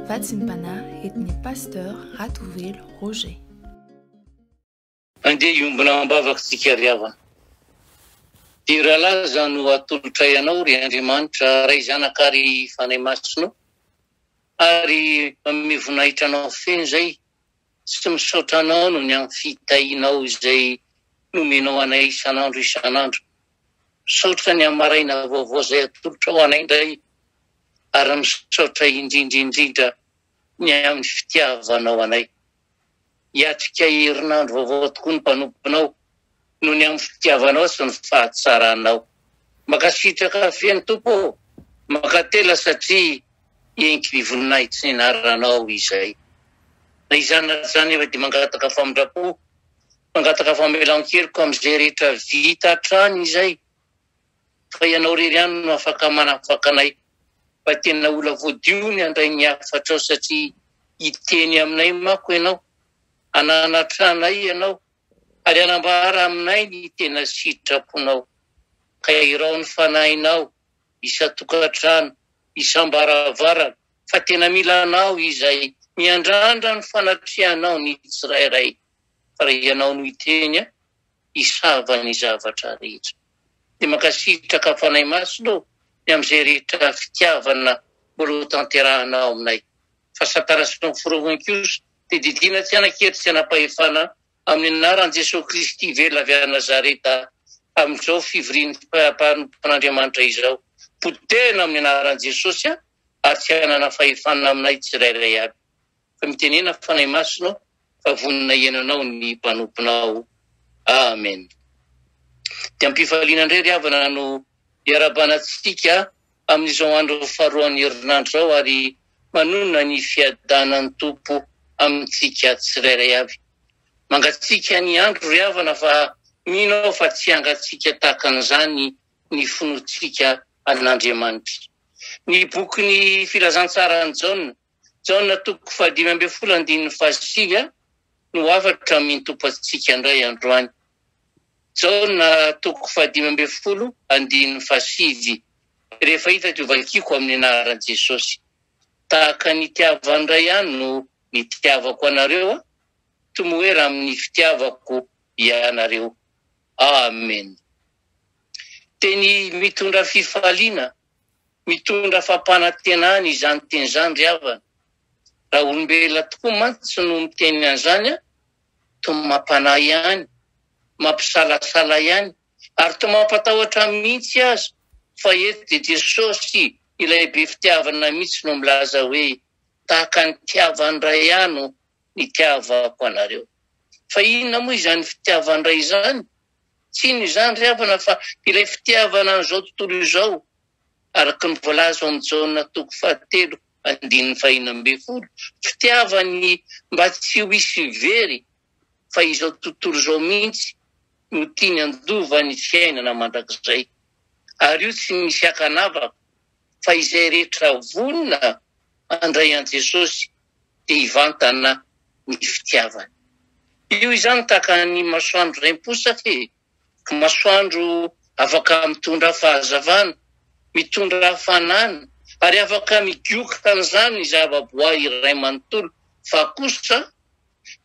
Vatsim-panahy entin'ny Pasteur Ratovelo Roger. Andeha hiombona am-bavaka isika ry havana. Dera laza no atolotray anao ry Andriamanitra Ray Zanaka ary Fanahy Masina o, ary manome voninahitra anao feno izay sy misaotra anao noho ny amin'ny fitahianao izay nomenao anay isan'andro isan'andro. Misaotra ny amin'ny maraina vaovao izay atolotrao anay indray ary misaotra indrindra indrindra ny amin'ny fitiavanao anay. Hiatrika herinandro vaovao tokoa ny mpanomponao noho ny amin'ny fitiavanao sy ny fahatsaranao. Mankasitraka feno Tompo ô! Mankatela satria enky ny voninahitry ny anaranao izay. Na izany na tsy izany nefa dia mangataka famindram-po, mangataka famelan-keloka amin'izay rehetra vita hatrany izay fa ianao irery ihany no afaka manafaka anay fa tena olona voadio ny handray ny hafatrao satria hiteny aminay manko ianao, hananatra anay ianao ary hanambara aminay ny tena sitraponao ka irao ny fanahinao isan-tokantrano, isam-baravarana fa tena mila anao izay miandrandra ny fanatrehanao ny tsirairay fa raha ianao no hiteny hisava ny zavatra rehetra. Dia mankasitraka Fanahy Masina ô ny amin'izay rehetra fitiavana mbola ho tanterahana ao aminay. Fa Satana sy ny forongony kosa dia didiana tsy hanan-kery tsy hanam-pahefana amin'ny anaran'i Jesoa Kristy velona avy any Nazareta amin'izao fivorian'ny mpanompon'Andriamanitra izao. Potehina amin'ny anaran'i Jesosy ary tsy hanana fahefana aminay tsirairay avy. Fa mitenena Fanahy Masina ô fa vonona hihaino anao ny mpanomponao. Amen. Dia am-pifaliana indray ry havana no iarahabana antsika amin'izao andro faharoan'ny herinandro izao ary manonona ny fiadanan'ny Tompo amintsika tsirairay avy. Mangatsiaka ny andro ry havana fa mino aho fa tsy hangatsiaka tahaka an'izany ny finoantsika an'Andriamanitra. Ny bokin'ny Filazantsaran'i Jaona Jaona toko fahadimy ambin'ny folo andininy fahasivy no hafatra amin'ny Tompo antsika indray androany. Jaona toko fahadimy ambin'ny folo andininy fahasivy. Rehefa hita dia hovakiko amin'ny anaran'i Jesosy. Tahaka ny nitiavan'ny Ray ahy no nitiavako anareo, tomoera amin'ny fitiavako ianareo. Amen. Teny mitondra fifaliana Mitondra fampanantenana izany teny izany ry havana. Raha olombelona tokoa mantsy no miteny an'izany, toa mampanahy ihany, mampisalasala ihany, ary toa mampatahotra mihitsy aza, fa eto dia Jesosy ilay be fitiavana mihitsy no milaza hoe, tahaka ny nitiavan'ny Ray ahy no nitiavako anareo. Fa inona moa izany fitiavan'ny Ray izany? Tsy inona izany ry havana fa ilay fitiavana an'izao tontolo izao, araka ny voalaza ao amin'ny Jaona toko fahatelo andininy fahenina ambin'ny folo, fitiavany mba tsy ho hisy very fa izao tontolo izao mihitsy no tiany handova ny fiainana mandrakizay. Ary io tsy misy ankanavaka fa izay rehetra vonona handray an'i Jesosy dia hivantana ny fitiavany. Io izany tahaka ny masoandro iray miposaka e! Masoandro afaka mitondra fahazavana, mitondra hafanana ary afaka migoka an'izany ny zavaboary iray manontolo fa kosa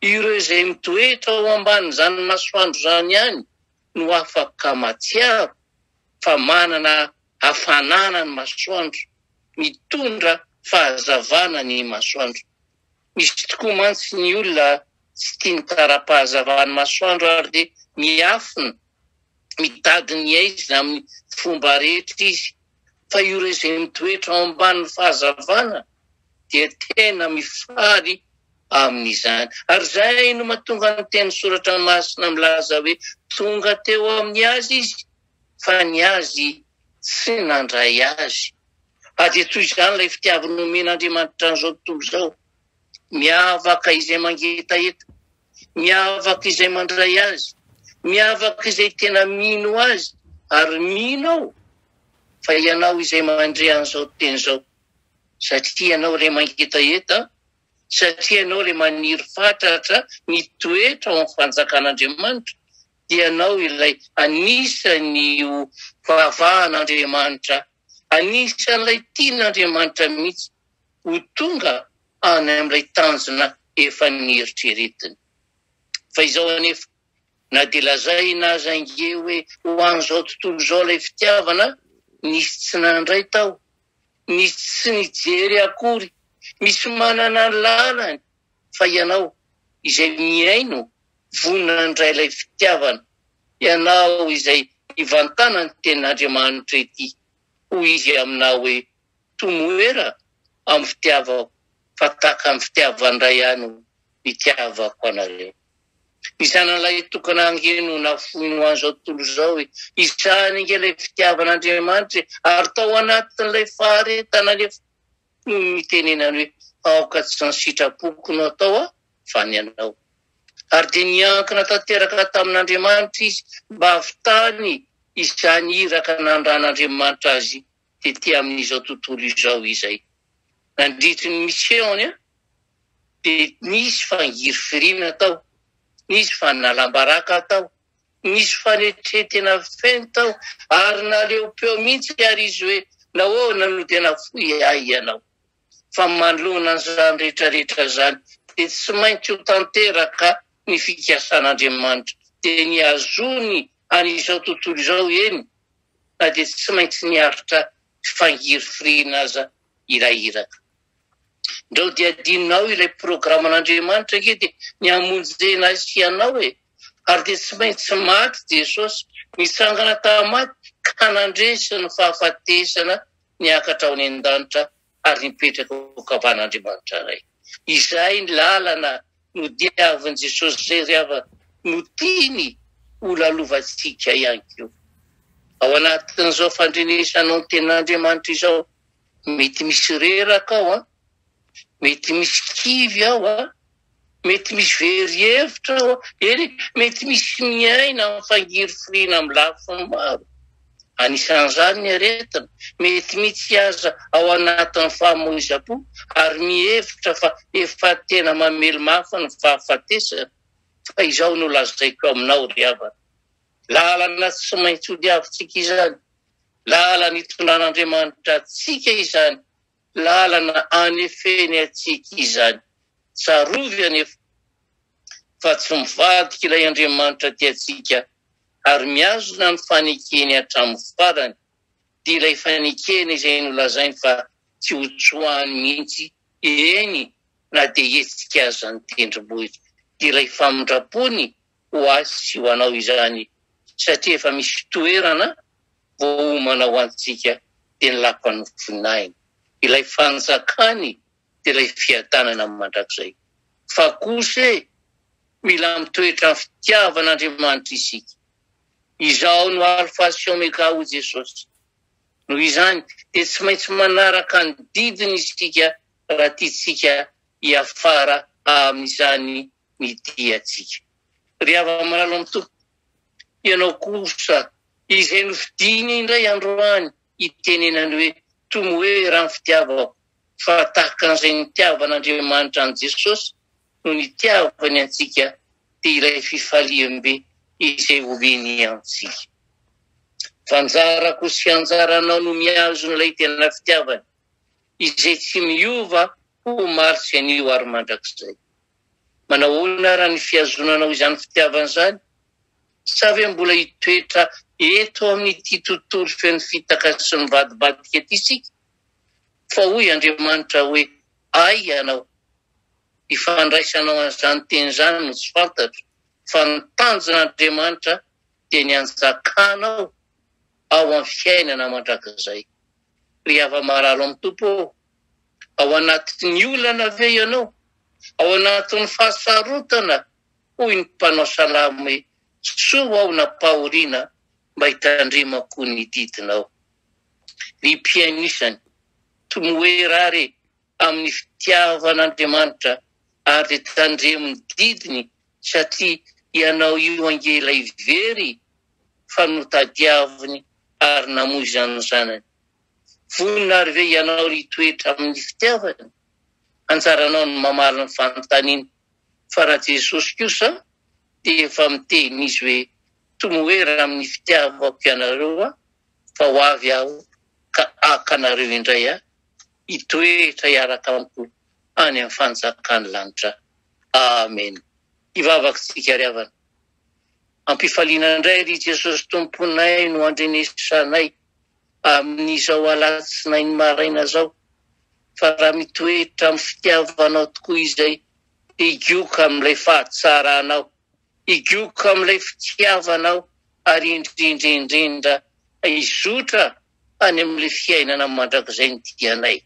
ireo izay mitoetra ao ambanin'izany masoandro izany ihany no afaka mahatsiaro fa manana hafanana ny masoandro, mitondra fahazavana ny masoandro. Misy tokoa mantsy ny olona tsy tia ny tara-pahazavan'ny masoandro ary dia miafina, mitady ny haizina amin'ny fomba rehetra izy. Fa ireo izay mitoetra ao ambanin'ny fahazavana dia tena mifaly amin'izany. Ary izay no mahatonga ny teny soratra masina milaza hoe tonga teo amin'ny azy izy fa ny azy tsy nandray azy. Ary dia toy izany ilay fitiavana nomen'Andriamanitra an'izao tontolo izao. Miavaka izay mangetaheta, miavaka izay mandray azy, miavaka izay tena mino azy, ary mino aho fa ianao izay mandre an'izao teny izao, satria ianao ilay mangetaheta, satria ianao ilay maniry fatratra ny toetra ao amin'ny fanjakan'Andriamanitra, dia ianao ilay anisan'ny ho fahavahan'Andriamanitra. Anisan'ilay tian'Andriamanitra mihitsy ho tonga any amin'ilay tanjona efa nieritreretiny. Fa izao anefa, na dia lazaina aza ange hoe ho an'izao tontolo izao ilay fitiavana, nisy tsy nandray tao, nisy tsy nijery akory, misy manana ny lalany, fa ianao izay mihaino vonona handray ilay fitiavana, ianao izay ivantanan'ny tenin'Andriamanitra ity, hoy izy aminao hoe, Tomoera amin'ny fitiavako, fa tahaka ny fitiavan-dRay ahy no nitiavako anareo. Ny Zanany Lahitokana ange no nafoiny ho an'izao tontolo izao e! Izany ange ilay fitiavan'Andriamanitra e! Ary tao anatin'ilay faharetana anefa no nitenenany hoe, Aoka tsy ny sitrapoko no atao fa ny anao. Ary dia niankina tanteraka tamin'Andriamanitra izy mba hahavitany izany iraka nandran'Andriamanitra azy tety amin'izao tontolo izao izay. Nandritry ny mission-ny dia nisy fangirifiriana tao, nisy fanalam-baraka tao, nisy fanetren-tena feno tao ary naleom-peo mihitsy ary izy hoe nahoana no dia nafoy ahy ianao? Fa manoloana an'izany rehetra rehetra izany dia tsy maintsy ho tanteraka ny fikasan'Andriamanitra, dia ny hahazoany an'izao tontolo izao, eny na dia tsy maintsy niaritra fangirifiriana aza ilay iraka. Ndrao dia adinonao ilay programan'Andriamanitra ange dia ny hamonjena ahy sy ianao e! Ary dia tsy maintsy maty Jesosy, nitsangana tamin'ny maty ka nandresy ny fahafatesana niakatra ao any an-danitra ary nipetraka eo ankavan'Andriamanitra Ray. Izay ny lalana nodiavin'i Jesosy izay ry havana no tiany ho lalovantsika ihany koa. Ao anatin'izao fandrenesanao ny tenin'Andriamanitra izao, mety misy reraka ao an, mety misy kivy ao an, mety misy very hevitra ao an, eny mety misy miaina amin'ny fangirifiriana amin'ny lafiny maro. Anisan'izany ny aretina, mety mihitsy aza ao anatin'ny famoizam-po ary mihevitra fa efa tena mamely mafy ny fahafatesana. Fa izao no lazaiko aminao ry havana, lalana tsy maintsy hodiavintsika izany, lalana itondran'Andriamanitra antsika izany, lalana anefeny antsika izany. Tsarovy anefa fa tsy mivadika ilay Andriamanitra tia antsika ary mihazona ny fanekeny hatramin'ny farany, dia ilay fanekena izay nolazainy fa tsy hotsoahany mihitsy, eny na dia hetsika aza ny tendrombohitra, dia ilay famindram-pony ho ahy sy ho anao izany, satria efa misy toerana voaomana ho antsika, dia ny lapan'ny voninahiny, ilay fanjakany dia ilay fiadanana mandrakizay. Fa kosa e, mila mitoetra amin'ny fitiavan'Andriamanitra isika. Izaho no Alfa sy Omega hoy Jesosy. Noho izany dia tsy maintsy manaraka ny didiny isika raha tiantsika hiafara amin'izany ny diantsika. Ry hava-malala amin'ny Tompo, ianao kosa izay nofidiny indray androany hitenenany hoe, Tomoera ny fitiavako, fa tahaka an'izay nitiavan'Andriamanitra an'i Jesosy no nitiavany antsika, dia ilay fifaliam-be izay omeny antsika. Fa anjarako sy anjaranao no mihazona ilay tena fitiavany, izay tsy miova ho omaly sy anio ary mandrakizay. Manahoana raha ny fihazonanao izany fitiavana izany? Sa ve mbola hitoetra eto amin'ity tontolo feno fitaka sy mivadibadika ity isika? Fa hoy Andriamanitra hoe, Ahy ianao. Ny fandraisanao an'izany teny izany no tsy fantatro, fa ny tanjon'Andriamanitra dia ny hanjakanao ao amin'ny fiainana mandrakizay. Ry hava-marary ao amin'ny Tompo ô, ao anatin'ny olana ve ianao? Ao anatin'ny fahasarotana? Hoy ny mpanao salamo hoe, Soa aho nampahoriana mba hitandremako ny didinao. Ry mpihaino isany, tomoera ary e, amin'ny fitiavan'Andriamanitra ary dia tandremo ny didiny satria ianao io ange ilay very fa notadiaviny ary namoizany ny zanany. Vonona ary ve ianao ry hitoetra amin'ny fitiavany? Anjaranao ny mamaly ny fanontaniana fa raha Jesosy kosa dia efa miteny Izy hoe tomoera amin'ny fitiavako ianareo fa ho avy Aho. ka haka anareo indray aho hitoetra hiaraka amiko any amin'ny fanjakan'ny lanitra. Amen. Hivavaka isika ry havana. Ampifaliana indray ry Jesosy Tomponay no andrenesanay amin'izao alatsinainy maraina izao fa raha mitoetra amin'ny fitiavanao tokoa izay dia higoka amin'ilay fahatsaranao, higoka amin'ilay fitiavanao ary indrindra indrindra hizotra any amin'ilay fiainana mandrakizay ny dianay.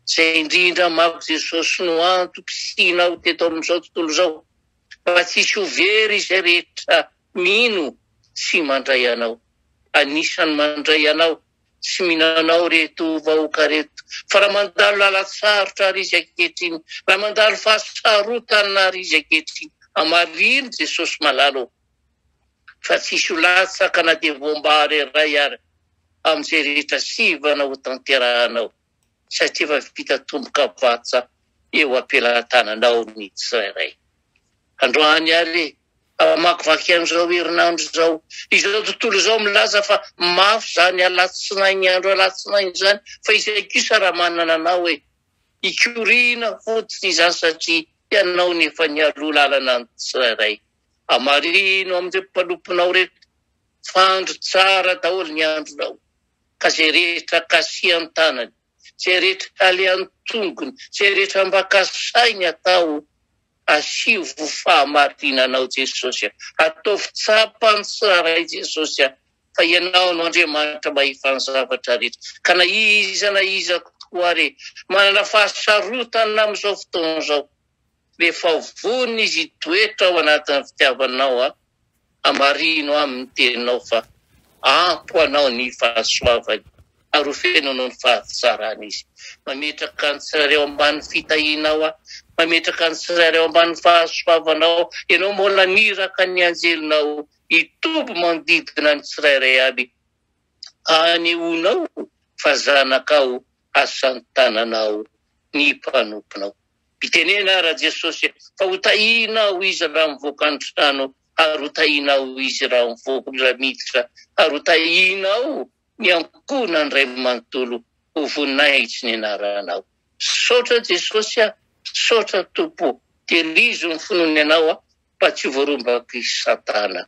Izay indrindra manko Jesosy no antom-pisianao teto amin'izao tontolo izao mba tsy hisy ho very izay rehetra mino sy mandray anao. Anisan'ny mandray anao sy mino anao reto vahoaka reto fa raha mandalo lalan-tsarotra ary izy ankehitriny, raha mandalo fahasarotana ary izy ankehitriny, hamarino Jesosy malala ô! Fa tsy hisy ho latsaka na dia voam-bary iray ary amin'izay rehetra sivana ho tanterahanao, satria efa vita tomboka-vatsa eo am-pelatananao ny tsirairay. Androany ary e, hamakivaky an'izao herinandro izao, izao tontolo izao milaza fa mafy izany alatsinainy andro alatsinainy izany, fa izay kosa raha manana anao e, hikoriana fotsiny izany satria ianao no efa nialoha lalana ny tsirairay. Hamarino amin'ireo mpanomponao ireto fa andro tsara daholo ny andronao, ka izay rehetra kasihan'ny tanany, izay rehetra alehan'ny tongony, izay rehetra mba kasainy atao, asio fahamarinanao Jesosy a! Ataovy tsapan'ny tsirairay Jesosy a! Fa Ianao no Andriamanitra mahefa ny zavatra rehetra, ka na iza na iza tokoa ary manana fahasarotana amin'izao fotoana izao, Rehefa vonona izy hitoetra ao anatin'ny fitiavanao aho, hamarino aminy ny teninao fa ampy ho anao ny fahasoavany ary ho feno anao ny fahatsarany izy. Mametraka ny tsirairay ao ambany fitahianao aho, mametraka ny tsirairay ao ambany fahasoavanao aho. Ianao mbola niraka ny anjelinao hitoby manodidina ny tsirairay avy hanehoanao fa zanakao asan'ny tananao ny mpanomponao. Mitenena Rajesosy fa ho tahianao izy raha mivoaka ny trano ary ho tahianao izy raha mivoaka raha miditra ary ho tahianao ny ankohonany iray manontolo ho voninahitry ny anaranao. Misaotra Jesosy a! Misaotra Tompo! Tehirizo ny finoany anao aho mba tsy ho voarombak'i Satana.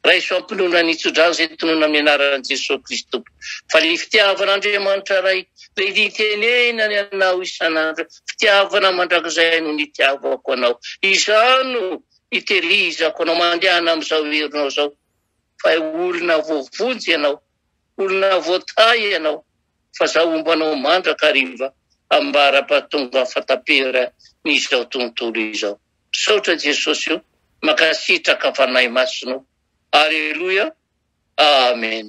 Raiso am-pinoana ny tsodrano izay tononina amin'ny anaran'i Jesoa Kristy Tompo. Fa ilay fitiavan'Andriamanitra Ray, ilay nitenenany anao isan'andro, fitiavana mandrakizay no nitiavako anao. Izaho no nitehirizako anao, mandehana amin'izao herinao izao. Fa olona voavonjy ianao, olona voatahy ianao, fa izaho homba anao mandrakariva, ambara-pahatonga fatapera ny izao tontolo izao. Misaotra Jesosy o, mankasitraka Fanahy Masina o. Aleloia. Amen.